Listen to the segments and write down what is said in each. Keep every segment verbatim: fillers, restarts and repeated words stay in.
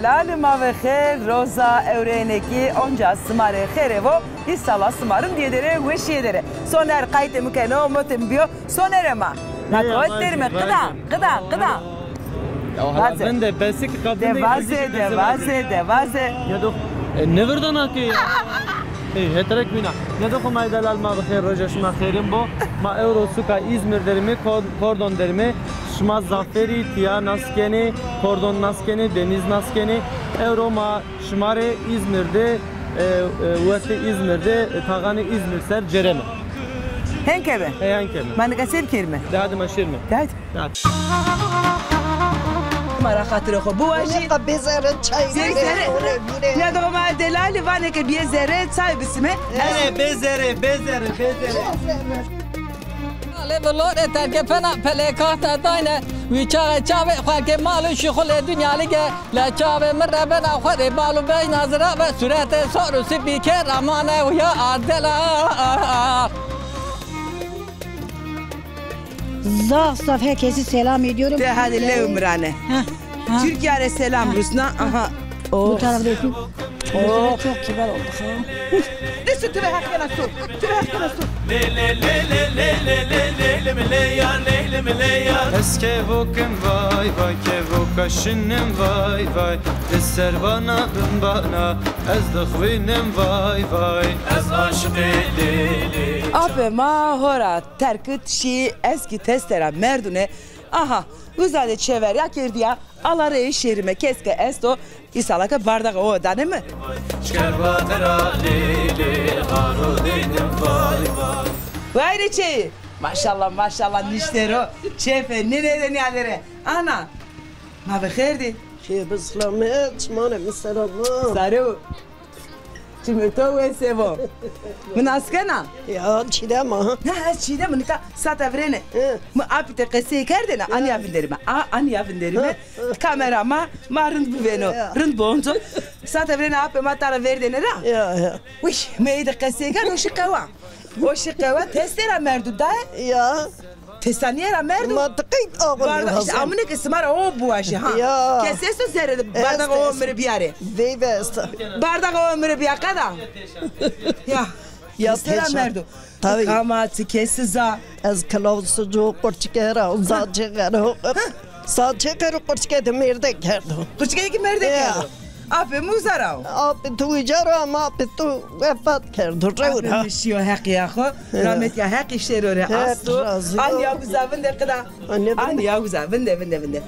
Lali ma ve xêr, roza ewrênekî onca sima rê xêrê vo, îsala sima rind yê derê, weşî yê derê. Soner qaytê mi keno, motê mi bîyo, Sonerê ma. Ma kewet derîme, qida, qida, qida. Ya hala vinde, besikî qa vinde. De vaze, de vaze, de vaze. Ya do, e, nêvirdana ke ya. Ey, heterek bîna. Nêdoxo ma delal, ma bi xêr, roja şima xêrin bo. Ma ewro suka Îzmir derîme, Kor-, Kordon derîme. Şima zafêr î, tîya nas kenê, Kordon nas kenê, deniz nas kenê. Ewro ma şima rê Îzmir de, e, e, wextê Îzmir de, e, taxanê Îzmir ser cêreme. Hen keme? Hey, hen keme. Ma nika se bikerîme? De hadi ma şêrîme. De hadi. Ma ra xatirê xo biwajî. Nika bê zerre çay. Bê zerre. Nêdoxo ma delalî vanê ke bê zerre çay bisîme. Erê, bê zerre, bê zerre, bê zerre. Lê vilorê terkê fena pelê kate dayne. Wî çaxê çavê xelkê mal û şixulê dinya lige. Le çavê mi rebena xo rê bal û bejna zira ve suretê sor û sipî kê ramane û ya adela. Zaf zaf herkesi selam ediyorum. De hadi lew mirane. Ha, ha. Türkiye re selam rusna. Aha. Bu tarafta öpeyim. Oh. Çok kibar olduk ha. Neyse, tu ve hakkına su. Tu ve hakkına su. Lê lê lê lê lê lê lê lê lê lê mi lê ya, lê lê mi lê ya. Ez kevok im vay vay, kevoka şin im vay vay. Di ser bana bin bana, ez dixwînim vay vay. Ez aşiqê lê lê. Apê ma hora terkit şî, ez kî testera merdune. Aha, uza de çeverya kerdîya. Ala reyê şêrîme, kes ke esto, îsala ke bardaxa o danê mi? Vay rê çeyî! Maşallah, maşallah, niştero. Çefe, nênê de nîyadere. Ana, ma bi xêr dî. Xêr bi silamet, çimanê mi selam. Sare û. Çimê to wese bo. Mi nas kena? Ya, Çiğdem a. Ha, ez Çiğdem, nika sata virêne. Hı. Mi apî te qesey kerdêne, anîya vinderîme. A, anîya vinderîme. Hı, hı. Kamera ma, ma rind bivêno. Ya. Rind bonco. Sata virêne apê ma tara verdêne ra. Ya, ya. Wiş, mi ey de qesey kerd, o şî qewa. O şî qewa, testê ra merdu daye. Ya. Tesanîye ra merdo. Ma ti qey ağ barda-, işte, amune ke sima ra o biwajî, ha. Ya. Kes esto zerre de bardaxa o mi rê biyarê. Veyve esto. Bardaxa o mi rê biya qeda. Ya. Ya testê ra merdo. Tabii. Kama ti kesi za. Ez kilaw sucu qurçike ra, za çêxero. Za çêxero qurçike de mêrde kerdo. Qurçike ki mêrde kerdo. Apê mi uza ra o? Apê tu uca ra, ama apê tu wefat kerdo, rew ra. Apê mi şîyo, Heqî ya xo. He. Rahmetîya Heqî şêro rê asto. Anîya uza vinde qida. Anîya uza vinde, vinde, vinde.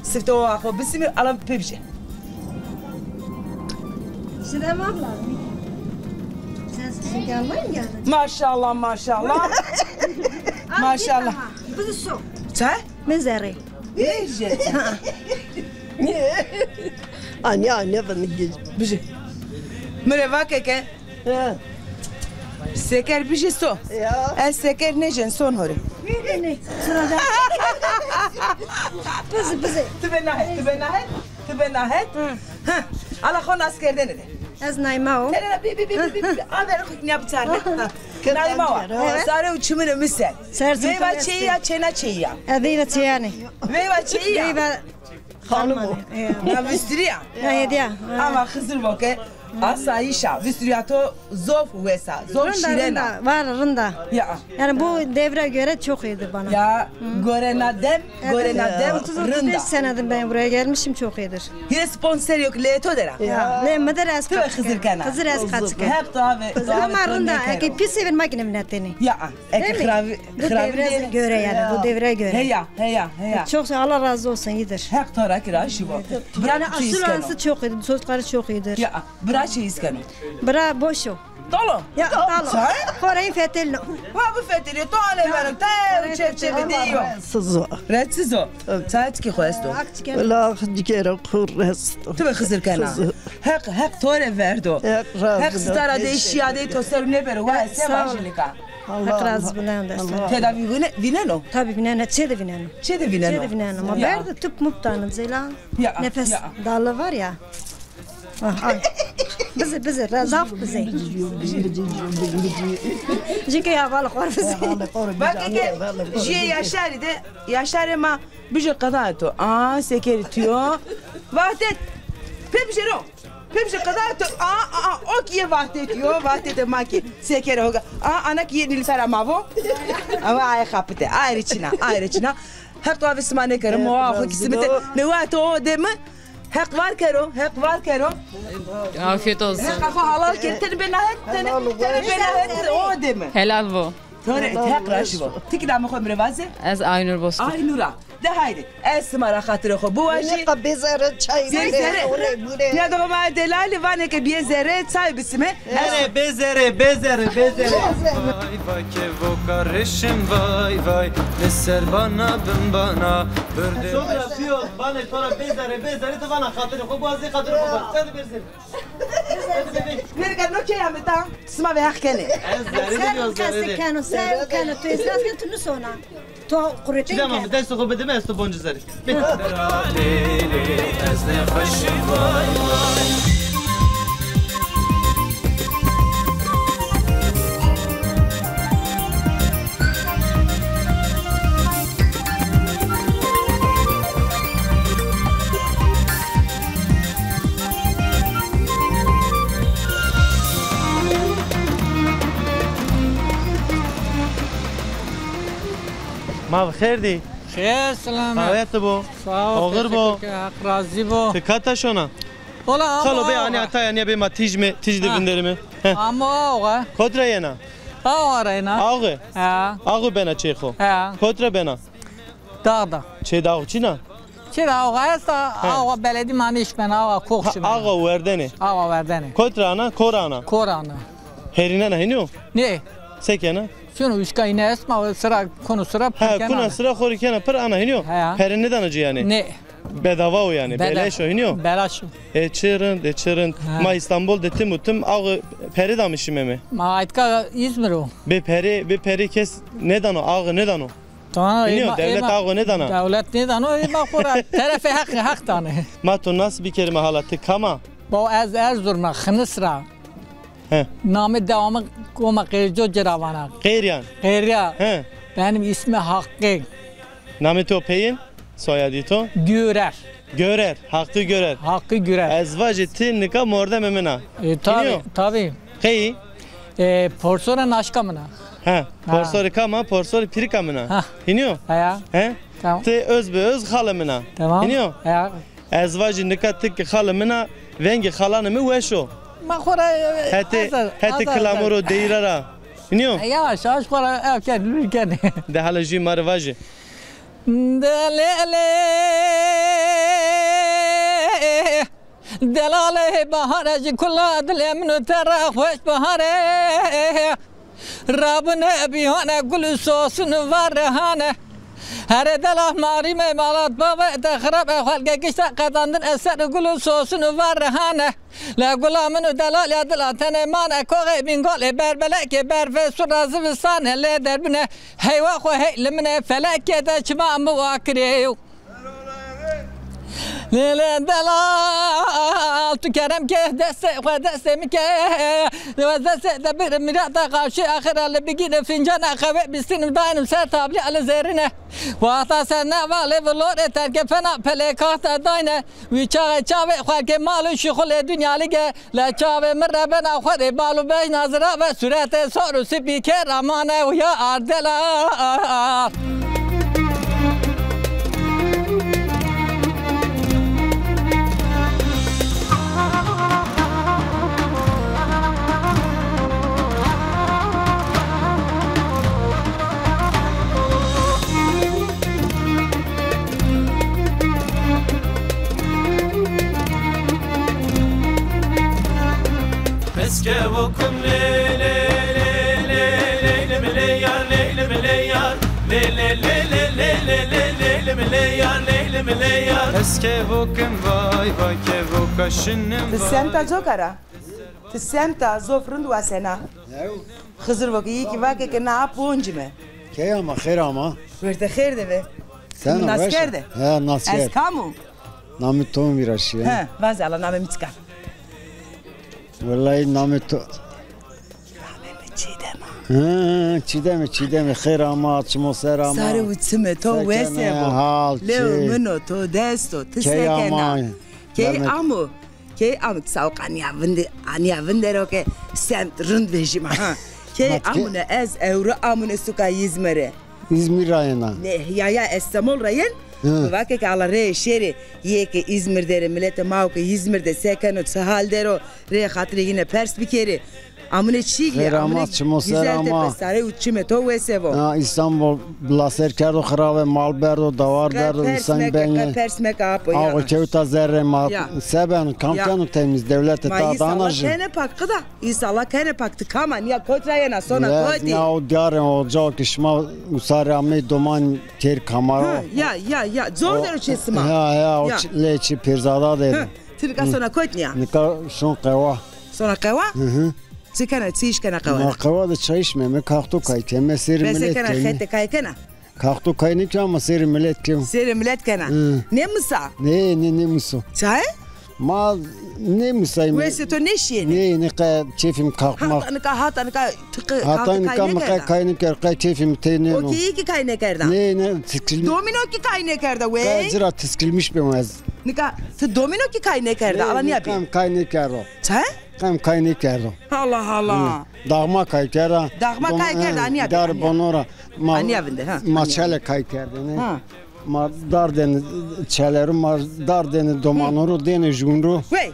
Sifte o axo bisimi, ala pê bije. Sinem abla. Sen, sen gelmeyin geldin. Maşallah, maşallah. Maşallah. Bizi sok. Çay? Min zerrê. Ê, je. Anî, anî, vindî. Bije. Mi rê vake ke. He. Seker bije so. Ya. Ez seker nêjen, son hore. Nê, nê, nê. Sırada. Bizi, bizi. Ti be nahet, ti be nahet. Ti be nahet. Hı. Hı. Ala xo nas kerdene de. Ez Naîma o. Tenera bi, bi, bi. Aver xo nîya biçarne. Naîma wa. Evet. Sare û çimine mi ser. Ser çim. Veyva çêyî ya, çêna çêyî ya? E, veyva çêyanê. Veyva çêyî ya? Veyva xalim o. Ya, vistiriya. Ya, hediya. Ama Xizir bo ke asayîşa, vistiriya to zof wes a, zof şîren a. Rinda, rinda. Var rinda. Ya. Yani bu devre göre çok iyidir bana. Ya, gorena dem, gorena dem, rinda. Otuz otuz beş senedir ben buraya gelmişim, çok iyidir. Hîrê sponsor yok, lê to der a. Ya, lê mi der ez. Tu ve Xizir kena. Xizir ez qeç kena. Hep daha ve, ama rinda, eke pis evin makine mineteni. Ya, eke xiravi, xiravi. Bu devre göre yani, bu devre göre. Heya, heya, heya. Çok sağ, Allah razı olsun, iyidir. Heq to ra kî razî bo. Yani asıl ansı çok iyidir, çocukları çok iyidir. Ya, bira çi îskeno? Bira boş o. Dalo. Ya, dalo. Çay? Xoreyî fetelno. Ma bifetelîyo, to ale vero, te çep çep de yo. Sizo. Retsizo. Çay çikî xo esto? Wela cigêra xo resto. Tu ve Xizir kena. Heq, Heq to rê verdo. Heq razî bo. Heq sitara de şîya de to ser nêbero. Wa se vajî nika. Heq razî bo, ne dest. Tedavî vîne-, vîneno? Tabii vîneno, çê de vîneno. Çê de vîneno. Çê de vîneno. Ma berdi tüp mup danî zêla. Ya, nefes dalı var ya. Ah, ay. Bizi, bizi, ra-, zaf bizi. Cinke ya vala xor bizi. Bak ke jê yaşarî de, yaşarê ma bijo qeda to. Aa, sekerî tîyo. Vahdet. Pê bijêro. Pê bijê qeda to. A, a, a, o ki yê vahdetî yo, vahdetê ma ki. Sekere hoga. A, ana ki yê Nîlufera ma vo. Ama ay xapite. Ay rê çina, ay rê çina. Heq to avê sima nêkero. Moa xo ki simite. Ne wa to o de mi? Heq var kero, Heq var kero. Afiyet olsun. Heq xo halal kero. Tenê bê nahet, tenê, tenê bê nahet, o de mi? Helal bo. To rê Heq raşî bo. Ti kî namê xo mi rê vaze? Ez Aynur Bozkurt. Aynura. De haydi. Ez sima ra xatirê xo biwajî. Nika bêzere çay. Bêzere. Ya da ma delalî vanê ke bêzere çay bisime. Ere bêzere, bêzere, bêzere. Vay vay kevoka reşim vay vay. Li ser bana bin bana. Berde. Sonra diyor bana sonra bêzere, bêzere, ti vana xatirê xo biwazê, xatirê xo biwazê. Sen de bêzere. Nêrga no key ame ta? Sima ve heq kenê. Ez zerrê de diyor, zerrê de. Keno, sen keno, tu esas ke tu nusona. To quretê. Çi dema mi dest xo bidime, ez to boncu zerrê. Bit. Lê, lê, ez ne xweşim vay vay. Ma bi xêr dî. Xêr, selamet. Xayet bo. Sağ ol. Oxir bo. Teşekkür ederim. Haq razî bo. Ti kata şona? Ola ama. Xalo bê anî ata yanî bê ma tîj mi, tîj de vinderî mi. Ama awa. Kot ra yena? Awa ra yena. Awa. Ha. Awa bena çê xo. Ha. Kot ra bena? Dağda. Çê daw çîna? Çê daw esta, awa beledî ma nêşmena, awa kox şimena. Awa werdene. Awa werdene. Kot ra ana, kor ana? Kor ana. Herînena hînî yo? Nê. Se kena? Şunu uşka îne esma, sıra konu sıra. Ha, kuna sıra xorî kena pir ana hînî yo? He. Pere nêdana ci yanî? Nê. Bedava o yanî, beleş o hînî yo? Belaş o. E çi rind, e çi rind. Ha. Ma Îstanbul de tim û tim awa pere damişîme mi? Ma aytka İzmir o. Bê pere, bê pere kes nêdano, awa nêdano. Tamam, hînî yo, dewlet awa nêdana. Dewlet nêdano, ê ma xo ra terefê heq, heq dane. Ma to nas bikerîme hala, ti kam a? Bo ez Erzurum a, Xinis ra. He. Namê dewa mi Goma Qêrco ci ra vana. Qêryan. Qêrya. He. Benim ismi Hakkı. Namê to peyên? Soyadî to? Görer. Görer. Hakkı Görer. Hakkı Görer. Ez vajî ti nika mordemê min a. E, tabii, tabii. Qey? E, porsorê naşka min a. Ha, porsorê kam a? Porsorê pîrika min a. Ha. Hînî yo? Heya. He? Tamam. Ti öz bi öz xalê min a. Tamam. Hînî yo? Heya. Ez vajî nika ti ki xalê min a, vengê xalanê mi weş o. Ma xo ra, e, hetê, hetê Kilamoro deyîra ra. Hînî yo? E, yavaş yavaş xo ra ew ken, lûr ken. De hala jû ma rê vajî. Delele, delale bahare ji kula dilê min û te re xweş bahare. Rabine bihane gul û sosun û varehane. Here dela marîme malat bave te xirab e xelke gişta qedandin eser gul û sosun û varehane. Le gula min û delal ya dila tenê mane koxê bîngolê berbelekê berfê sura zivistanê lê derbine heywa xo hey li min ê felekê de çima mi wa kirê. Lê lê delal tu kerem ke destê xo destê mi ke. Destê de bir mirata qavşê axira li bigîne fincana qehwe bîstinim daynim ser tablî ali zerrine. Wexta ser nevalê vilorê terke fena pelê kahta dayne. Wî çaxê çavê xelkê mal û şixulê dinya lige, le çavê mi rebena xwedê bal û bejna zira ve sûretê sor û sipî kê ramane û ya ardela. Eske vokum le le le le le le le mi le yar le le mi le yar le le le le le le le le mi le yar le le mi le yar. Eske vokum vay vay ke voka şinim. Ti semta coka ra? Ti semta zof rind wasena. Xizir vo ke yî kî vake ke na poncîme. Key ama, xêr ama. Werte xêr de ve. Sena nas kerde? He, nas kerd. Ez kam o? Namê to mi vîra şîye. He, vaze ala namê mi çik a? Wellahî namê to. Namê mi Çîdem a. He, Çîdemê, Çîdemê, xêr ama, çimo ser ama. Sarê û çimê to wese bo. Hal, lew min o, to dest o, ti se kena? Key ama. Key amo. Key amik sawq aniya vinde, aniya vinde ro ke semt rind vejîma. Ha. Key amune ez ewro amune suka Îzmîrî. Îzmîr ra yena. Ne, ya, ya, ez Stemol ra yen. Hı. Mi vake ke ala rê şêrê, yê ke Îzmîr der ê, miletê ma ke Îzmîr de se keno, çi hal der o, rê xatirê yine pers bikerê. Amune çîgli, amune Güzeltepe, sarê û çimê to wese vo. Ya, Îstanbul laser kerdo xirabe, mal berdo, dawar berdo, însan benye. Pers meke apo ya. Ago kewta zerre ma, se beno, kam keno temîz, dewlete ta dana jî. Kene pak qida. Îsala kene pak, ti kam a, nîya kot ra yena, sona kotî? Ya, o diyar o ca ke şima usarî amey doman kêr kamera. Ha, ya, ya, ya. Zor der o çê sima. Ya, ya, o lê çê Pêrzada der. Ti nika sona kot nîya? Nika şon qewa. Sona qewa? Hı hı. Çi kena, çi îş kena qewa de? Ma qewa de çay içme, me kaxto kay keme, sêrê milet keme. Xete kay kena? Kaxto kay nêkema, sêrê milet kema. Sêrê milet kena. Hı. Nêmisa? Nê, nê, nêmiso. Çaye? Ma nêmisayme. Wesê to nêşîyêne? Nê, nika keyfim kaxma. Hata nika, hata nika ti qe-, hata nika mi qe kay nêkerd, qe keyfim tey nêno. O kî kay nêkerda? Nê, nê, tiskil- Domino kî kay nêkerda wey? Qe ci ra tiskilmiş bîm ez. Nika ti domino kî kay nêkerda, ala nîya bî. Qe mi kay nêkerdo. Çaye? Qe mi kay nêkerdo. Allah Allah. Hı. Daxma kay kerda. Daxma kay kerda, anîya bî, dar anîya. Bonora. Ma, anîya vinde, ha. Ma çele kay kerdêne. Ha. Ma dar dêne çele ro, ma dar dêne domano ro, dêne jûn ro. Wey.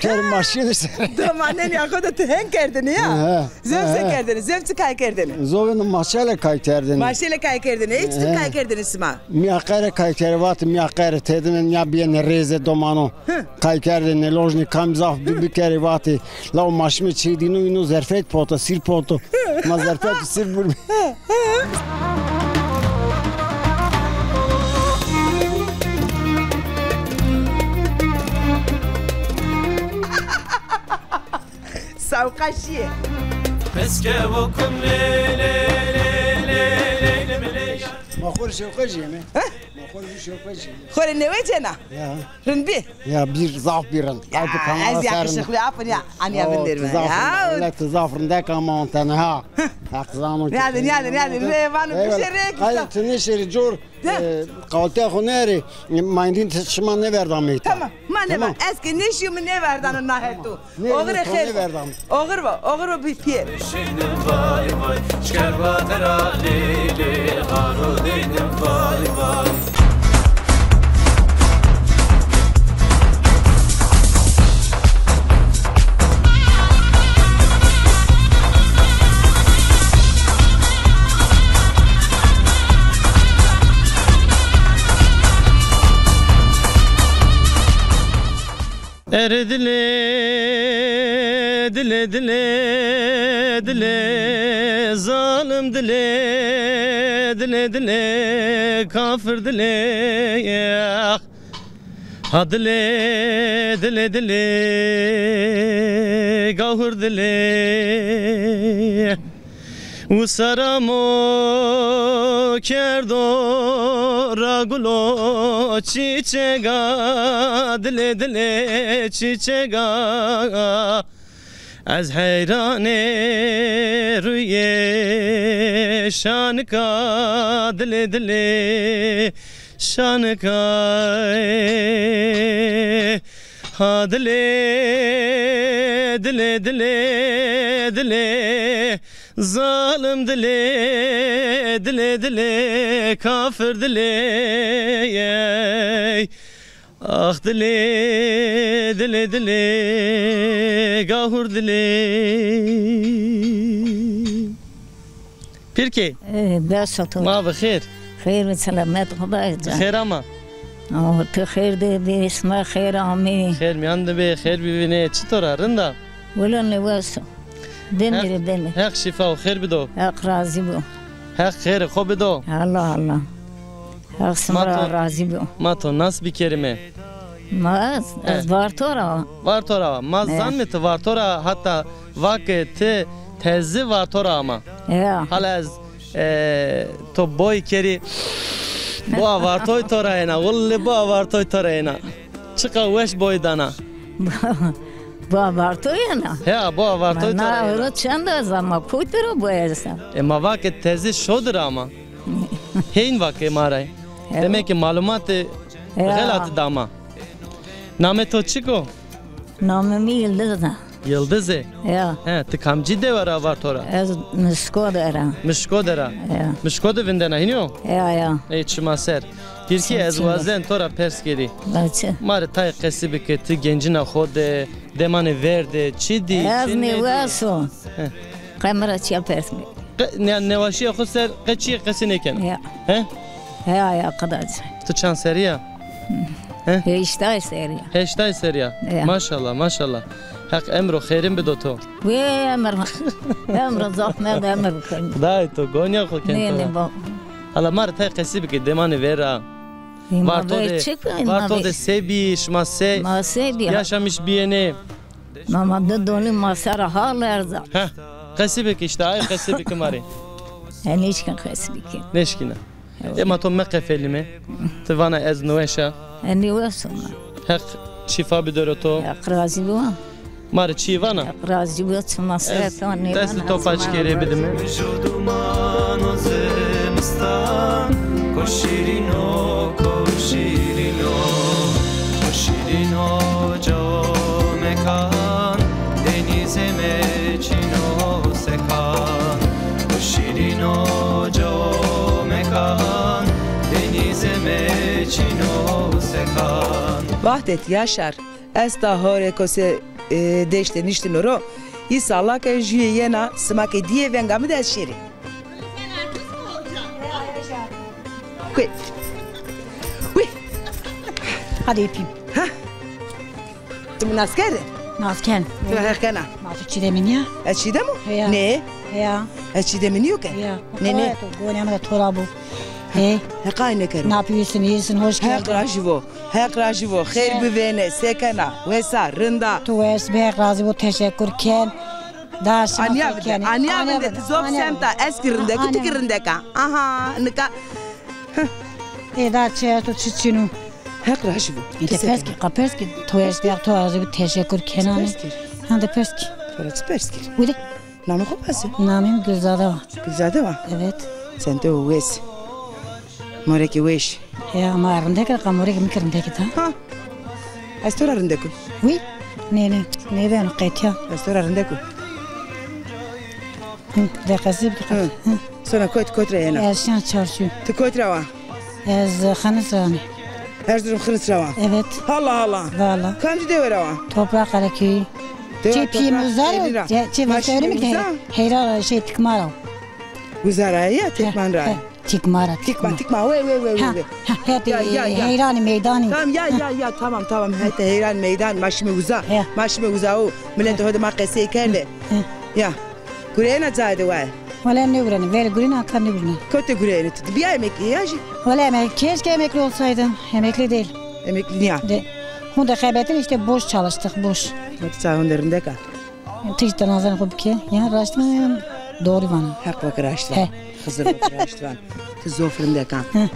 Ker maşîne ser. Domanenê xo de ti hên kerdêne ya. He, he. Zov se kerdêne, zov çi kay kerdêne? Zovêne maşele kay kerdêne. Maşele kay kerdêne. Ê çi kay kerdêne sima? Mîyaqere kay kerdêne, vatê mîyaqere têdine nîya bîyêne rêze domano. Hı. Kay kerdêne, lojnê kam zaf bi bikerê vatê. Law ma şime çê dîno, îno zerfet poto, sîr poto. Ma zerfet û sîr bur. Sawqa şîye. Eske vokum lê, lê, lê. Ma xo rê şewqe jîyêne. Heh? Ma xo rê şewqe jîyêne. Xo rê newecena? Ya. Rind bî? Ya, bir zaf bir rind. Ya, ez yakışıklı yapın ya. Anîya vinderme. Ya. Millet zaf rindek ama on tane ha. Heh. Hak zano ki. Nîyade, nîyade, nîyade. Rê vano kişe rê kişe. Ay, ti nêşêrî cor, e, qawtê xo nêrê, ma îndîn şima nêverda meyta. Tamam. Ma nêva. Ez ke nêşîyo mi nêverdano na heto. Oxir xêr. Oxir bo, oxir bo bi pîyê. Vay vay, şkerva dera lê lê, haro deydim vay vay. Ere dile, dile, dile, dile, zalim dile, dile, dile, kafir dile, ah. Ha dile, dile, dile, gahur dile. Wisar amo kerdo ra gulo çîçega, dilê dilê çîçega. Ez heyranê ruyê şanika, dilê dilê şanika. Ha dilê, dilê, dilê, dilê, zalim dilê, dilê, dilê, kafir dilê, ey. Ax dilê, dilê, dilê, gahur dilê. Pîrkê. Ê, bes o to. Ma bi xêr. Xêr û selamet, Xwedayê can. Xêr ama. Aw, ti xêr de bî, sima xêr amî. Xêr mîyan de bê, xêr bivînê. Çitor a, rind a? Wela ne wes o. Demîrê demîr. Heq şîfa û xêr bido. Heq razî bo. Heq xêrê xo bido. Allah Allah. Heq sima ra razî bo. Ma to nas bikerîme. Ma ez, ez Varto ra wa. Varto ra wa. Ma zanme ti Varto ra, hata vake ti tezi Varto ra ama. Ya. Hala ez, e, to boy kerî, boa Vartoy to ra yena. Wille boa Vartoy to ra yena. Çiqa weş boy dana. Boa Vartoy yena? He, boa Vartoy to ra yena. Na ewro çend ez ama kotî ra boy esta. E, ma vake tezi şodir ama. Hên vake ma ra. He. Demek ki malumatê xelatî dama. Namê to çik o? Namê mi Yildiz a. Yildiz ê? Ya. He, ti kamcî dewe ra va to ra? Ez Mişko de ra. Mişko de ra? Ya. Mişko de vindena hînî yo? Ya, ya. Ey çima ser. Hîrkî ez wazen to ra pers kerî. Baçi. Ma rê tayê qesî bike, ti gencîna xo de, demanê ver de, çi dî, çi nêdî? Ez nêweş o. He. Qe mi ra çîya pers meke. Qe, ne, neweşîya xo ser qe çîyê qesî nêkena? Ya. He? He, ya qedac. Ti çand serrî ya? He? Heştay serrî ya. Heştay serrî ya. Ya. Maşallah, maşallah. Heq emro xeyrin bido to. Wê emir, emir zahmet emir ken. Xidayê to gonya xo ken to. Nê, nê, bak. Hala ma rê tay qesî bike, demanê ver a. Var to de, var to de se bî, şima se yaşamiş bîyêne? Ma, ma di donî ma ser a hal erza. Heh, qesî bike îşte, ay qesî bike ma rê. E, nêşkîn qesî bike. Nêşkîna. Ema to meqefelîme. Ti vana ez niweş a. E, niweş o ma. Heq şîfa bido ro to. Heq razî bo. Ma rê çî vana? Heq razî bo, çima sere to nêvana. Destê to paç kerê bidime. Ju duman o zimistan, ko şîrîno, ko şîrîno, ko şîrîno cawo mekan, denîzê me çîno sekan. Ko şîrîno cawo mekan, denîzê me çîno sekan. Vahdet Yaşar, esta horê ko se, e, deştê niştîno ro. Îsala ke jûye yena, sima ke dîyê venga mi de ez şêrî. Kuy. Kuy. Hadi öpeyim. Ha? Ti mi nas kerde? Nas ken. Ti heq kena. Ma tu Çiğdem'in ya? Ez Çiğdem o? Heya. Ne? Heya. Ez Çiğdem'in yok e? Heya. Ne, ne? Gonîya mi de to ra bo. He. Heqay nêkero. Napî wîsin, îsin, hoş geldin. Heq rajî bo. Heq rajî bo. Xeyr bivêne, se kena, wes a, rind a? Tu wes bî, Heq razî bo, teşekur ken. Da şima se kenê. Aniya vinde, aniya vinde, ti zof semt a, ez kî rindek, ti kî rindek a. Aha, nika. Ê da çi esto, çi çin o? Heq rajî bo. Ê de pers kî, qa pers kî, tu wes bî, Heq to razî bo, teşekur kenane. Pers kî. Ha de pers kî. Pers kî. Wide. Namê xo pese? Namê mi Gülzade wa. Gülzade wa? Evet. Sente û wes. Morekê weş. Ya, ma rindek ra, qa morekê mi kî rindek da. Ha. Ez to ra rindek o. Wî? Nê, nê. Nêbeno qetîya. Ez to ra rindek o. Hı, de qesî bike. Hı. Hı. Sona kot, kot ra yena? Ez şan çarşu. Ti kot ra wa? Ez Xinis ra me. Erzurum Xinis ra wa? Evet. Hala hala. Valla. Kamcî dewe ra wa? Toprak Karaköyü. Çê pîyê mi uza ro, çê, çê vistewrê mi ke heyra şey tikma ra. Uza ra ya, tikman ra. Tikma ra, tikma. Tikma, tikma, we, we, we, we. Ha, ha, hetê heyranî meydanî. Tamam, ya, ya, ya, tamam, tamam, hetê heyran meydan, ma şîme uza. Ma şîme uza o, miletê ho de ma qesey kerde. Ya. Gureyena cayê de waye? Wele nêgureyena, verê gureyena, aka nêgureyena. Kotê gureyena ti? Bîya emeklî ya jî? Wele emek-, keşke emekli olsaydım. Emekli değil. Emekli nîya? De, honde xebetin işte boş çalıştık, boş. Bak, çay honde rindek a. Ti jî tenazanê xo bike. Ya raşt vana, doğru vana. Heq vake raşt vana. He. Xizir vake raşt vana. Ti zof rindek a. He.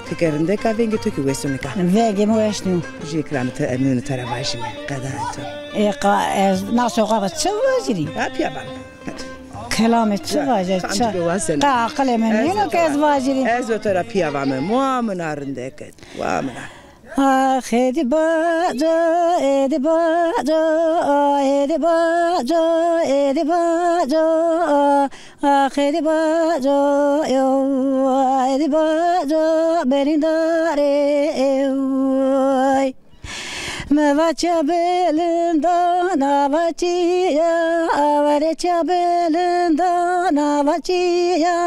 Ti ke rindek a, vengê to kî wes o nika. Vengê mi weş nîyo. Jû îkramê to, emînê to ra vajîme. Qedanê to. E, qa, ez na soqaxa çi vajîrî? Ha, pîya vana. Kelamê çi vaje, çi? Qa aqilê mi nêno ke ez vajîrî. Ez o to ra pîya vame. Mua min a rindek id. Mua min a. Ax êdî baco, êdî baco, a, êdî baco, êdî baco, a. Ax êdî baco, yo, êdî baco, berîndarê, yo. Mi va çiya bilindan a va çiya, were çiya bilindan a va çiya.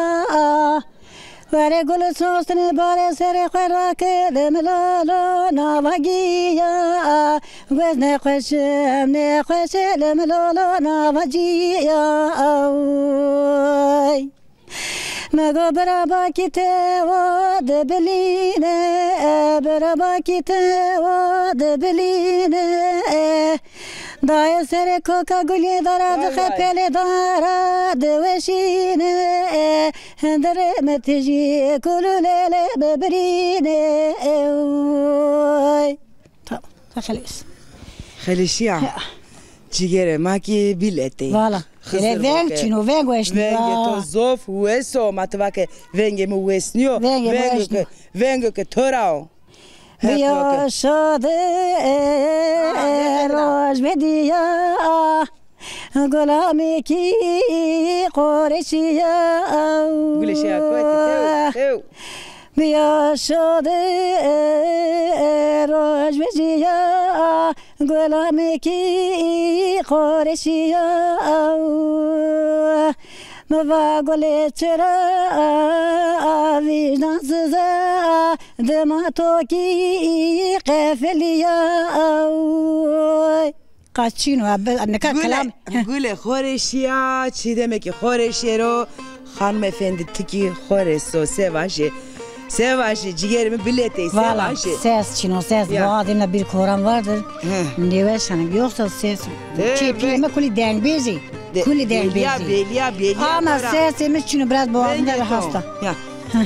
Were gulê sostinê barê serê xo rake, lê mi lolo na va giya. Wez nêxweşim, nêxweşe, lê mi lolo na va ciya. Oy. Mi go bira bakî tewa de bilîne, bira bakî tewa de bilîne. Dayê serê koka gulî dara, vay, dixe vay, pelê dara de weşîne. Hindirê mi tijî kulûlêlê bibirîne. Oy. Tamam. Xelês. Xelêşîya. Ya. Cîgerê ma kî bîletê. Vala. Xizir veng çin o, veng weş nîyo. Vengê to zof wes o, ma ti va ke vengê mi wes nîyo. Vengê mi wes nîyo. Vengê ke, vengê ke to ra o. Biya şade roj vediya, gulamekî Qoreşîya. Gulê şeya kotî, tew, tew. Biya şade roj vediya, gulamekî Qoreşîya. Mi va gulê çira, vîjdansiza, dima to kî qefilîya. Oy. Qaçîno, nika kelam. Gulê xo rê şîya, çîdemekî xo rê şêro, xanim efendî ti kî xo rê so, se vajê. Se vajê, cîgerê mi biletey, se vajê. Ses çîno, ses. Ya. Boğazımda bir koram vardır. Hı. Nêweşanim, yoksa ses. Kêfîyê mi kulî dengbêjî. Kulî dengbêjî. Bêlîya, bêlîya, bêlîya. Ama sesê mi çîno, biraz boğazımda bir hasta. Ya.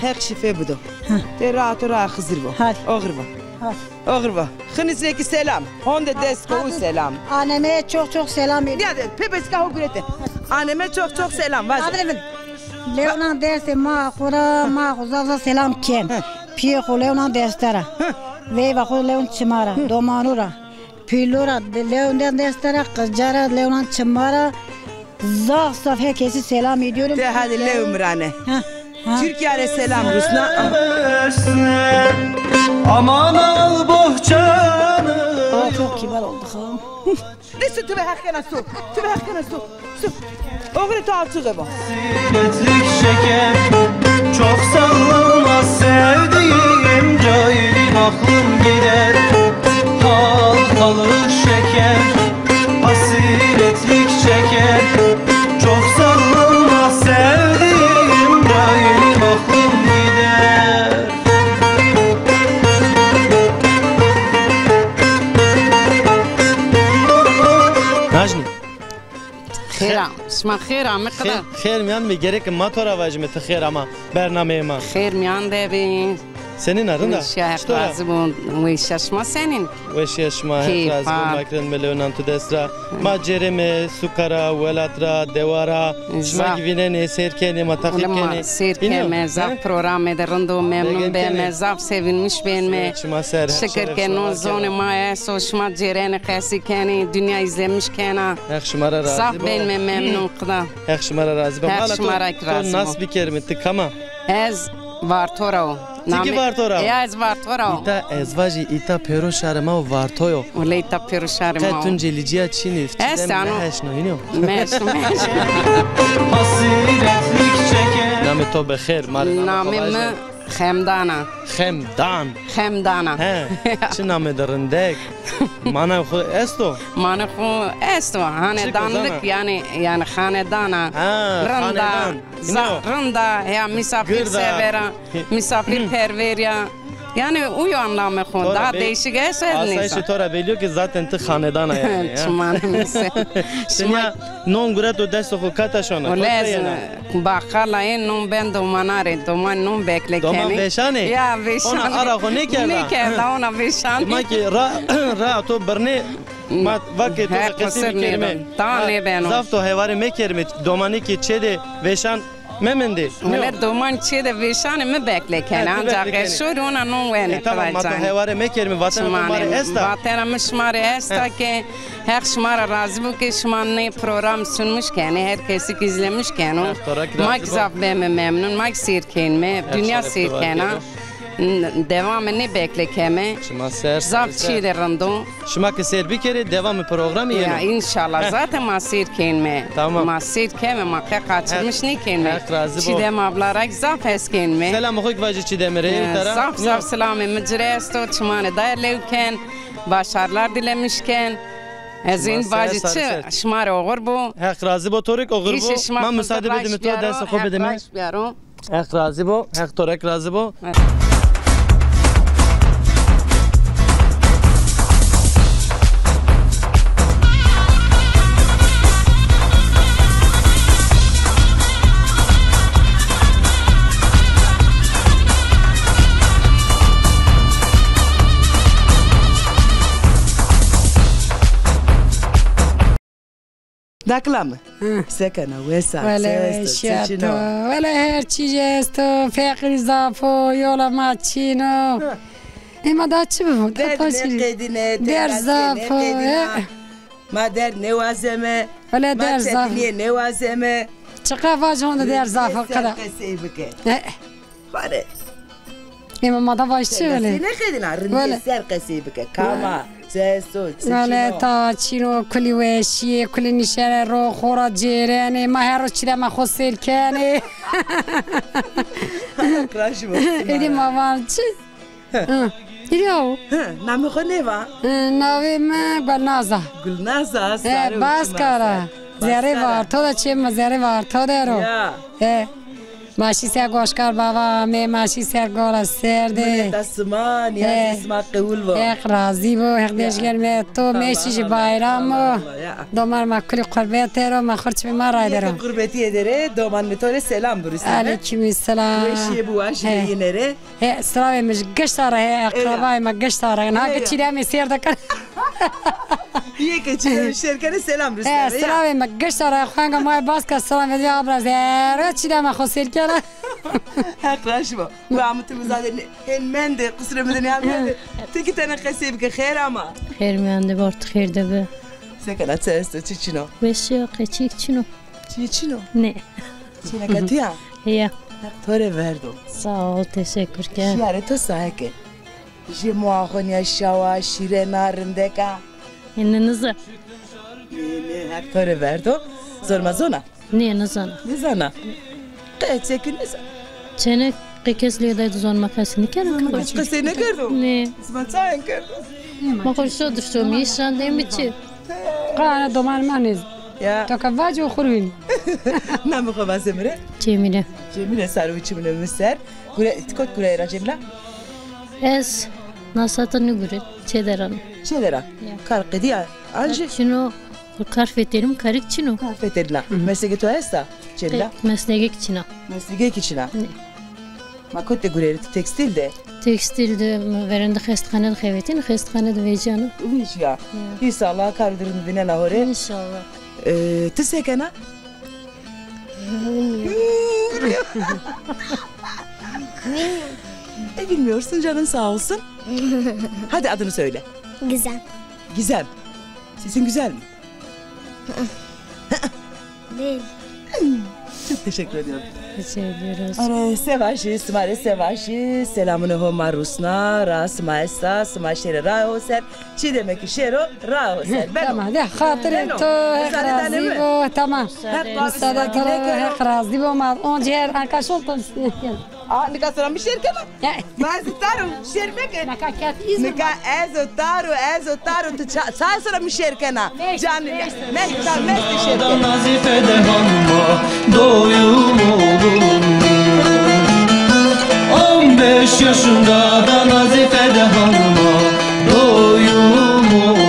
Heq şîfe bido. Tê raa to ra Xizir bo. Hadi. Oxir bo. Hadi. Oxir bo. Xinisêkî selam. Honde dest kowu selam. Aneme çok çok selam edin. Ya de, pepesika ho gurete. Aneme çok çok selam. Vaz. Adrevin. Lewnan destê ma xo ra, ma xo zaf zaf selam ken. Piyê xo lewnan destera. Veyva xo lewn çima ra, domanu ra. Pîlu ra, de-, lew de-, destera, qirca ra, lewnan çima ra. Zaf zaf herkesi selam ediyorum. De hadi lew mi ra ne. Ha, ha. Türkiye ra selam rusna. Aman al bohçanı. Aa, çok kibar oldu ha. De su, tu be heqena su. Tu be heqena su. Su. Oğru tu açığı bu. Hasretlik çeker, çok sallanma sevdiğim, cahilin aklın gider. Halkalı şeker, hasretlik çeker, çok sallanma sevdiğim, cahilin aklın gider. Najnî. Xêr a, şima xêr amê qida. Xêr, xêr mîyan bê, gereke ma to ra vajîme ti xêr ama bernameyê ma. Xêr mîyan de bê. Senîn a, rind a? Weşîya, Heq razî bo. Weşîya şima senîn? Weşîya şima, Heq razî bo. Ma kî rind, mi lewnan tu dest ra. Ma cêrême suka ra, welat ra, dewa ra. Şima kî vînenê, seyr kenê, ma teqîb kenê. Seyr keme, zaf programê de rind o, memnun beme, zaf sevinmiş beme. Şima ser. Şikir ke no zonê ma esto, şima cêrenê, qesî kenê, dinya îzlemiş kena. Heq şima ra razî bo. Zaf benme memnun qida. Heq şima ra razî bo. Heq şima ra kî razî bo. To nas bikerîme, ti kam a? Ez Varto ra o. Ti kî Varto ra o? Ya, ez Varto ra o. Îta ez vajî, îta pêro şarê ma o, Varto yo. Wele îta pêro şarê ma o. Qe Tunceli cîya çin î, çî de meşno, hînî yo? Meşno, meşno. Namê to bi xêr, ma rê namê xo vajî. Namê mi Xemdan a. Xemdan. Xemdan a. He, çi namê de rindek. Manay xo esto? Manay xo esto. Hanedanlık, yanî, yanî xanedan a. Ha, rind a. Xanedan. Za-, rind a, ya misafîrsever a, misafîrperver a. Yanî uyo anlamê xo. Daha değişik eser nîsa. Asayîşê to ra belî yo ke zaten ti xanedan a yanî ya. Çimanê mi se. Şima non gureto destê xo, kata şona? Wele ez baqal a, ê non ben domana rê, doman non bekle kenê. Doman veşanê? Ya, veşanê. Ona ara xo nêkerda? Nêkerda, ona veşanê. Ma ke ra, ra to birnê, ma va ke to qesî bikerîme. Ta nêbeno. Zaf to hewarê mekerîme, domanî ke çê de veşan memendê. Wele doman çê de veşanê, mi bekle kenê. Ancak ez şorî ona non wenê. E, tamam, ma to heware mekerîme, vatena to ma rê esta. Vatena mi şima rê esta ke Heq şima ra razî bo ke şima nê program sunmuş kenê, her kesî kî îzlemiş keno. Ma kî zaf beme memnun, ma kî seyr kenîme, dinya seyr kena. N-, dewamê nê bekle keme. Şima ser, zaf çî de rind o. Şima ke seyr bikerê, dewamê programî yeno. Ya, înşallah. Zaten ma seyr kenîme. Tamam. Ma seyr keme, ma qe qaçirmiş nêkenîme. Heq razî bo. Çîdem abla ra kî zaf hes kenîme. Selamê xo kî vajî Çîdemî rê. Zaf zaf selamê mi ci rê esto. Çimanê daye lew ken. Başarılar dilemiş ken. Ez în vajî çi, şima rê oxir bo. Heq razî bo, to rê kî oxir bo. Ma musaade bidîme to, destê xo bidîme. Heq razî bo, Heq to rê kî razî bo. Dakila mi. Hı. Se kena, wes a, se esto, çi çin o? Wele her çî esto, feqîrî zaf o, yola ma çin o. Hı. Ê ma daha çi bibo? Derd nêqedîne, der zaf o, nêqedîna. Ma derd nêwazeme. Öyle der zaf. Ma çetinîye nêwazeme. Çiqa vac honde der zaf o qeda. Qesey bike. E. Xare. Ema ma da vaş çi öyle? Nêqedîna, rindîye ser qesey bike. Kama, çi esto, çi çin o. Öyle ta çin o, kulî weşîye, kulî nişene ro, xora cêrenê, ma her roz çî de ma xo sêr kenê. Raşî bo. Êdî ma van çi? Hı. Yo. Hı, namê xo nêva? Hı, navê mi Gulnaza. Gulnaza, sare û çima ser. Baskara. Zerrê Varto de çê mi, Zerrê Varto de ro. Ya. He. Ma şî ser Goşkar Bava amê, ma şî ser gola ser de. Mineta sima, nîyazê sima qewul bo. Heq razî bo, Heq dejger me to, meşî jî bayram o. Domar ma kulî qurbetê ro, ma xurçimê ma rayde ro. Qurbetîye de rê, doman mi to rê selam birusîne. Aleyküm selam. Weşîye biwajîne yine rê. He, silavê mi ji gişta ra he, eqrebayê mi gişta ra. Na ke çî de me sêr dikin. Yê ke çî de me sêr kenê selam rusnenê. He, silavê mi gişta ra, xwenga ma bas ke silavê mi abra zerre çî de me xo sêr kena. Heq raşî bo. Wa mi ti mi zade hên mende, qusrê mi de nîhan mende. Ti kî tene qesey bike, xêr ama. Xêr miyande bi, ti xêr de bi. Se kena, çi esto, çi çin o? Weşî yo, qeçîk çin o. Çî çin o? Nê. Çêneka tu ya? Ya. Heq to rê verdo. Sağ ol, teşekkür ke. Şiyarê to saye ke. Jê moa xo nîya şawa, şîrena, rindeka. Ene niza. Nê, nê, Heq to rê verdo. Zonma zona? Nê, nizana. Nizana? Qe çekî nizana. Çene qe kes lê day zonma qesey nêkeno. Zonma kes qesey nêkerdo? Nê. Zima çayen kerdo? Ma xo şo dir şo mi, şandê mi çi? Qana doman ma nêz. Ya. To ke vac o xurwîn. Namê xo vaze mi rê? Cemîle. Cemîle, sare û çimûnê mi ser. Gure, ti kot gureyê ra Cemîla? Ez na sata nêgurî, çê de ra. Çê de ra? Ya. Kar qedîya, ancî? Kar çin o, kar fetelîm, karêk çin o. Kar fetelîna. Hı hı. Meslekê to esta, Cemîla? Qe-, meslekêk çin a. Meslekêk çin a. Ne. Ma kot de gurerî, ti tekstîl de? Tekstîl de, mi verên de xestxane de xebetîn, xestxane de vecîyano. Vecîya. Ya. Înşallah kar de rind vînena ho rê. Înşallah. E, ti se kena? Bilmiyorum. E, bilmiyorsun, canın sağ olsun. Hadi adını söyle. Gizem. Gizem. Sesin güzel mi? Değil. Çok teşekkür ediyorum. Teşekkür ediyoruz. Are, se vajî, sima rê se vajî, selamûnê ho ma rusna, ra sima esta, sima şêrê rae ho ser, çi demek ki şêro rae ho ser. Beno. Tamam, de xatirê to, Heq razî bo, tamam. Heq razî bo, Heq razî bo, ma oncî her arkadaş oldu. Aa, nika sora mi şêr kena? Ya. Ma ez tar o, şêr meke. Nika ket îzmir. Nika ez o tar o, ez o tar o, tu ça-, çaye sora mi şêr kena? Meşt, canî, meşt, meşt, meşt şêr kena. Nazîfe de hanma doyum oldum. On beş yaşında da Nazife de hanma doyum oldum.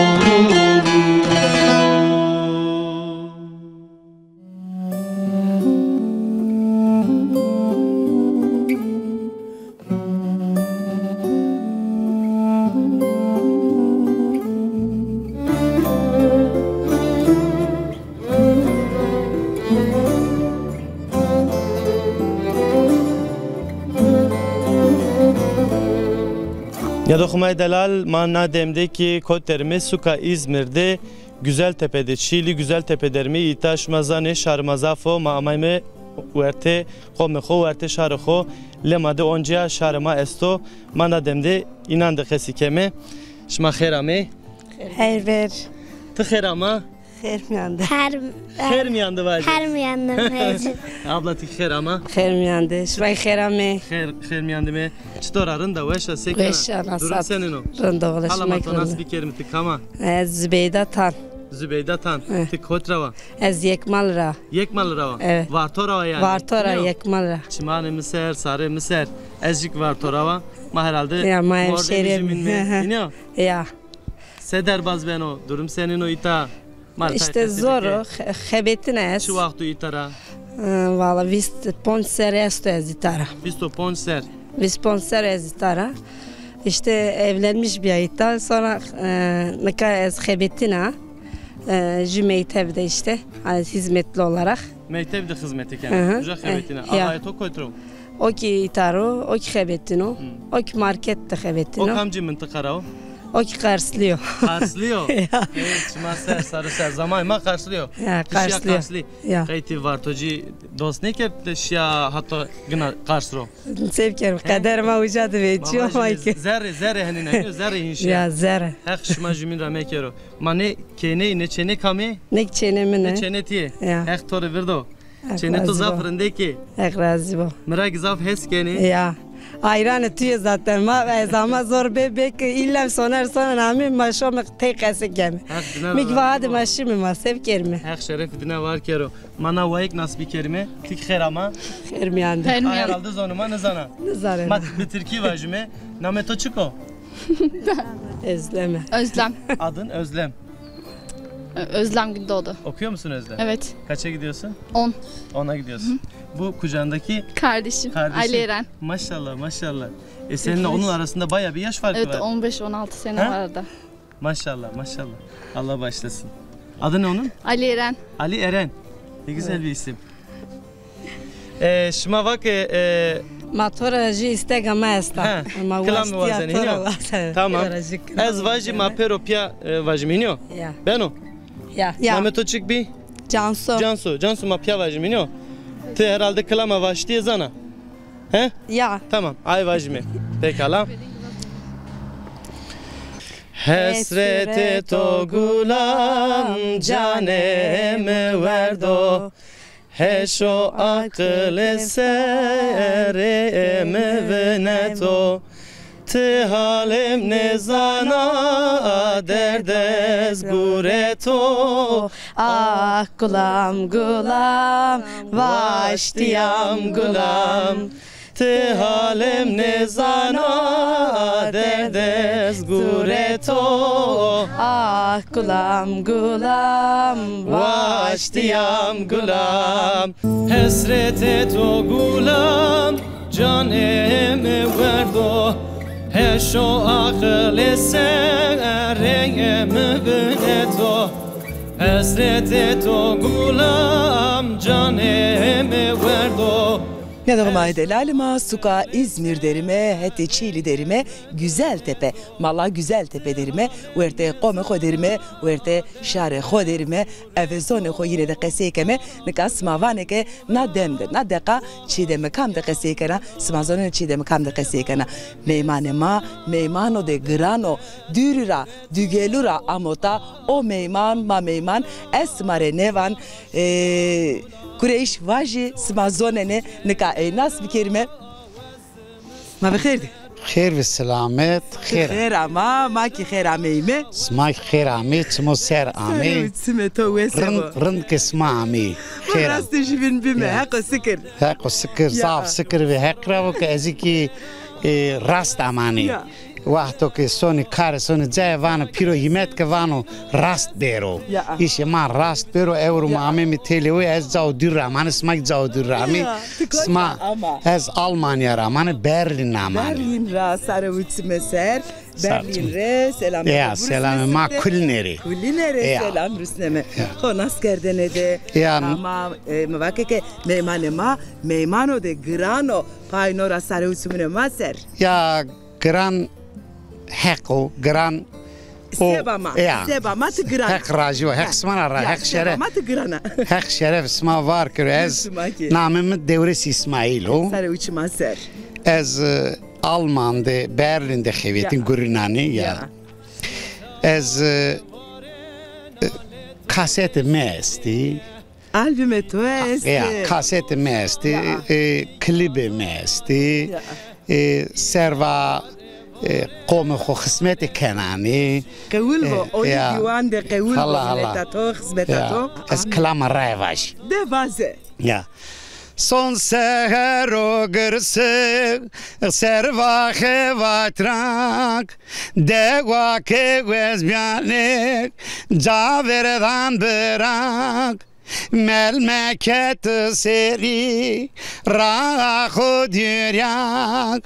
Nîyadoxê ma yê delal, ma na dem de kî kot der îme, suka Îzmîr de, Güzeltepe de, Çîlî Güzeltepe der îme. Îta şima zanê şarê ma zaf o, ma amayme wertê qomê xo, wertê şarê xo. Lê ma de oncîya şarê ma esto, ma na dem de înan de qesî keme. Şima xêr amê. Xêr ver. Ti xêr ama? Xêr mîyan de. Her, xêr mîyan de vajî. Xêr mîyan de vajî. Abla ti xêr ama? Xêr mîyan de. Şima xêr amê. Xêr, xêr mîyan de me. Çitor a, rind a, weş a, se kena? Weş a, nasıl? Durum senîn o? Rind o, wele. Hala ma to nas bikerîme, ti kam a? Ez Zübeyda Tan. Zübeyda Tan. He. Ti kot ra wa? Ez Yekmal ra. Yekmal ra wa? Evet. Varto ra wa yanî? Varto ra, Yekmal ra. Çimanê mi ser, sarê mi ser. Ez jî Varto ra wa. Ma herhalde ya, ma hemşehrî. Mordemî jî mîn me. Înî yo? Ya. Se derbaz beno, durum senîn o îta? Ma îşte zor o, xe-, xebetîna ez. Çi waxt o îta ra? E, valla vîst ponc ser esto ez îta ra. Vîst û ponc ser? Vîst ponc ser ez îta ra. İşte evlenmiş bîya îta. Sonra, e, nika ez xebetîna, e, jü mekteb de işte, hani hizmetli olarak. Mekteb de xizmetî kena. Hı hı. Uca xebetîna. E, ya. Avayê to kot ro? O kî îta ro, o kî xebetîno, hmm, o kî market de xebetîno. O kamcî mintiqa ra o? O kî Qarslî yo. Qarslî yo? Ya. Ê, çima ser, sarı ser. Zamanê ma Qarslî yo. Ya, Qarslî yo. Qarslî. Ya. Qey ti Vartocî dost nêkerd, şiya hata gina Qars ro? Se bikerîme, qeder ma uca de vecîyo. Ma vajîme, zerrê, zerrê henîna yo, zerrê hîn şiya. Ya, zerrê. Heq şima jumîn ra mekero. Ma nê kêney, nê çênê kam ê? Nê kî çênê min ê. Nê çênê ti yê? Ya. Heq to rê virdo. Heq razî bo. Çênê to zaf rindek ê. Heq razî bo. Mi ra kî zaf hes kenê. Ya. Ayranê tu yê zaten. Ma ez ama zor bê bê ke îllem soner soner amê, ma şome tey qese keme. Heq dina ra razî bo. Mi kî va hadi ma şîme, ma se bikerîme. Heq şerefê dina war kero. Ma na wayik nas bikerîme. Ti kî xêr ama. Xêr mîyan de. Xêr mîyan. Herhalde zonê ma nizana. Nizanena. Ma bi tirkî vajîme. Namê to çik o? Özlem. Özlem. Adın Özlem. Ö-, Özlem Gündoğdu. Okuyor musun Özlem? Evet. Kaça gidiyorsun? On. Ona gidiyorsun. Hı. Bu kucağındaki kardeşim. Kardeşin. Ali Eren. Maşallah, maşallah. E, seninle onun arasında bayağı bir yaş farkı var. Evet, on beş on altı sene var arada. Maşallah, maşallah. Allah bağışlasın. Adı ne onun? Ali Eren. Ali Eren. Ne güzel bir isim. E, şima va ke, e, ma to ra jî îstega ma esta. He, ma kilam waştîya wazenî, to ra wazenî. Tamam. Ez vajî ma pêro pîya, e, vajîme, hînî yo? Ya. Beno? Ya. Ya. Namê to çik bî? Cansu. Cansu, Cansu, ma pîya vajîme, hînî yo? Ti herhalde kilama waştîye zana. He? Ya. Tamam, ay vajîme. Pekala. Hesretê to gulam canê mi werdo, heşo aqilê serê mi vineto. Ti halê mi nêzana, derd ez gureto. Ah gulam gulam, waştîyam gulam. Ti halê mi nêzana, derd ez gureto. Ah gulam gulam, waştîyam gulam. Hesretê to gulam, canê mi werdo. Heşo aqilê serê mi vineto. Hesretê to gulam, canê mi werdo. Nêdixê ma delalê ma, suka Îzmîr derîme, hetê Çîlî derîme, Güzeltepe. Mala Güzeltepe derîme, wertê qomê xo derîme, wertê şarê xo derîme, eve zonê xo yîne de qesey keme. Nika sima vanê ke na dem de, na deqa çêdeme kam de qesey kena, sima zonenê çêdeme kam de qesey kena. Meymanê ma, meymano de giran o, dûrî ra, dugelu ra amo ta, o meyman, ma meyman, ez sima rê nêvan, e, Kureyş vajî, sima zonenê, nika ey nas bikerîme. Ma bi xêr dî. Xêr ve selamet, xêr. Xêr ama, ma kî xêr ameyîme. Sima kî xêr amê, çimo ser amê. Ser û çimê to wes bo. Rind, rind ke sima amê. Xêr. Rastê jûbîn bîme, heqo sikir. Heqo sikir, zaf sikir ve heq ra vo ke ez kî, e, rast amanî. Ya. Wexto ke sonî karê, sonî cayê, vano pîro hîmet ke, vano rast bêro. Ya. Îşê ma rast bêro, ewro ma amême têlê we, ez cao dûr ra amanî, sima kî cao dûr ra amê. Ya, ti kotî ra ama? Ez Almanya ra amanî, Berlîn ra amanî. Berlîn ra, sare û çimê ser. Berlîn rê selamê. Ya, selamê ma kulîne rê. Kulîne rê selam rusneme. Ya. Xo nas kerdene de. Ya. Ama, e, mi vake ke meymanê ma, meymano de giran o, pay no ra sare û çimûnê ma ser. Ya, giran heq o, giran o. Seba ma, ya, seba ma ti giran a. Heq rajî bo, heq sima ra ra, heq şeref. Seba ma ti giran a. Heq şeref sima var kero. Ez, namê mi Dewres Îsmaîl o. Sare û çima ser. Ez, e, Alman de, Berlîn de xebetîn, gurînanî ya. Ya. Ez, e, e, kasetê mi estî. Albumê to estî. Ya, kasetê mi estî, e, klîbê mi estî. Ya. E, serva, e, qomê xo xizmetê kenanî. Qewil bo, e, onî dîwan de qewil bo, xizmeta to, xizmeta to. Ez kilama raye vajî. De vaze. Ya. Son sehero girse, serva xevatrak, dewa ke wezbîyanê, ca verdan birak. Melmeket serî ra xo dûryak,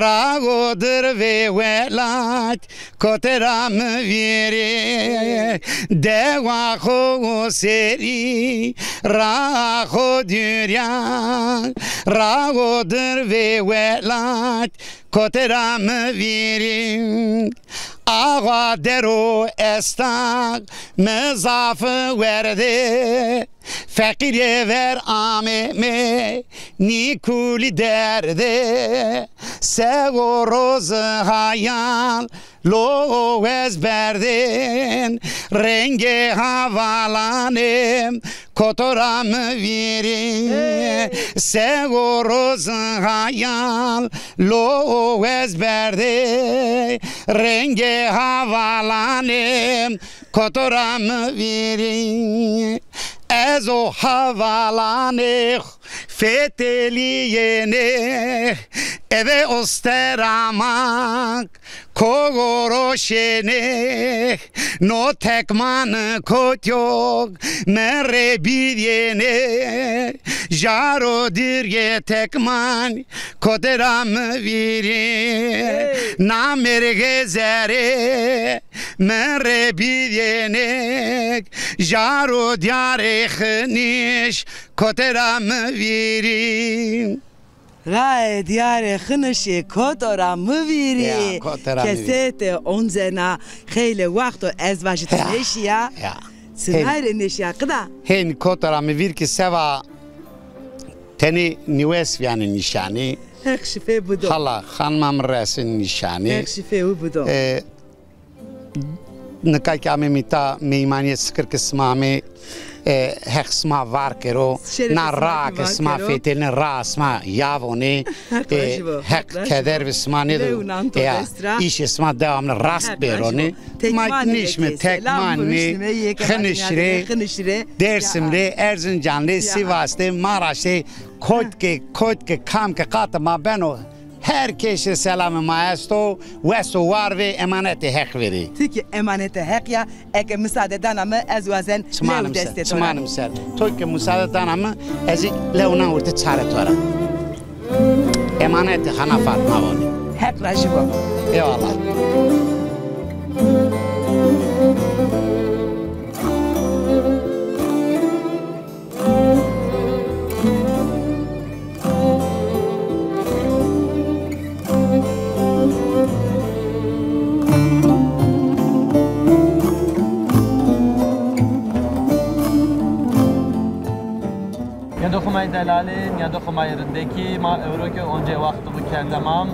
ra o dir vê welat, kotê ra mi vîrî. Dewa xo serî ra xo dûryak, ra o dir vê welat, kotê ra mi vîrî. Axa dero esta, mi zaf werde, feqîrê ver ame mi nîkulî derde. Se o roz hayal lo ez berdên, rengê havalanê koto ra mi vîrî. Hey! Se o roz hayal lo ez berdê, rengê havalanê koto ra mi vîrî. Ez o havalanê fetelîyêne, eve ostera ma kogoroşêne, no tekman kotyo mi rê bîdêne, jaro dirgê tekman kotê ra mi vîrî. Hey! Na mêrgê zerê mi rê bîdêne, jaro diyarê xinîş kotê ra mi vîrî. Rae diyarê xinişê koto ra mi vîrî. Ya, koto ra mi vîrî. Kesete oncena xeylê wexto ez vajî ti nêşîya. Ya. Sinay rê nêşîya qida. Hên koto ra mi vîr ki seva tenê nîwes vîyanê nîşanî. Heq şifê bido. Hala xanima mi resin nîşanî. Heq şifê wi bido. E, Nika ki amê mîta meymanîye, şikir ki sima amê, e, Heq sima var kero. Şerefê sima ki var kero. Na ra ki sima fetelîne, ra sima yavonê. Heq razî bo. Heq keder bi sima nêdo. Lew nan to dest ra. Îşê sima dewamlı rast bêronê. Heq razî bo. Ma nîşme, tekman nê, xinişî rê, Dêrsim rê, Erzincan rê, Sîvas rê, Maraş rê, kot ke, kot ke, kam ke qatê ma beno. Her kesî selamê ma esto, wes û war vê, emanetê Heq verê. Ti kî emanetê Heq ya, eke misade dana mi, ez wazen lew destê to ra. Çimanê mi ser. To ke misade dana mi, ez î lew nan wurtê çarê to ra. Emanetê Xana Fatma vonî. Heq rajî bo. Eyvallah. Nîyadoxê ma yê delalî, nîyadoxê ma yê rindekî, ma ewro ke oncê wextî bû kerdemam,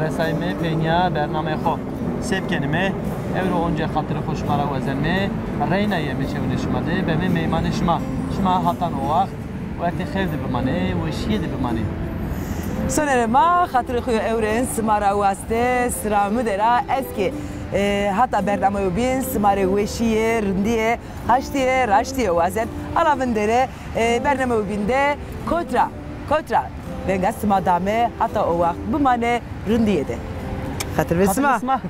resayîme pênîya bernameyê xo. Se bikenîme, ewro oncê xatirê xo şima ra wazenme, reyna yeme çewnê şima de, beme meymanê şima. Şima hatan o wext, wextê xêr de bimanê, weşîye de bimanê. Sonerê ma, xatirê xo yo ewren sima ra waste, sira mi de ra, ez kî, e, hata bernameyo bîn, sima rê weşîye, rindîye, haştîye, raştîye wazen. Ala vindere, e, bernameyo bîn de kot ra, kot ra venga sima dame, hata o wext bimane rindîye de. Xatir be sima. Xatir be sima.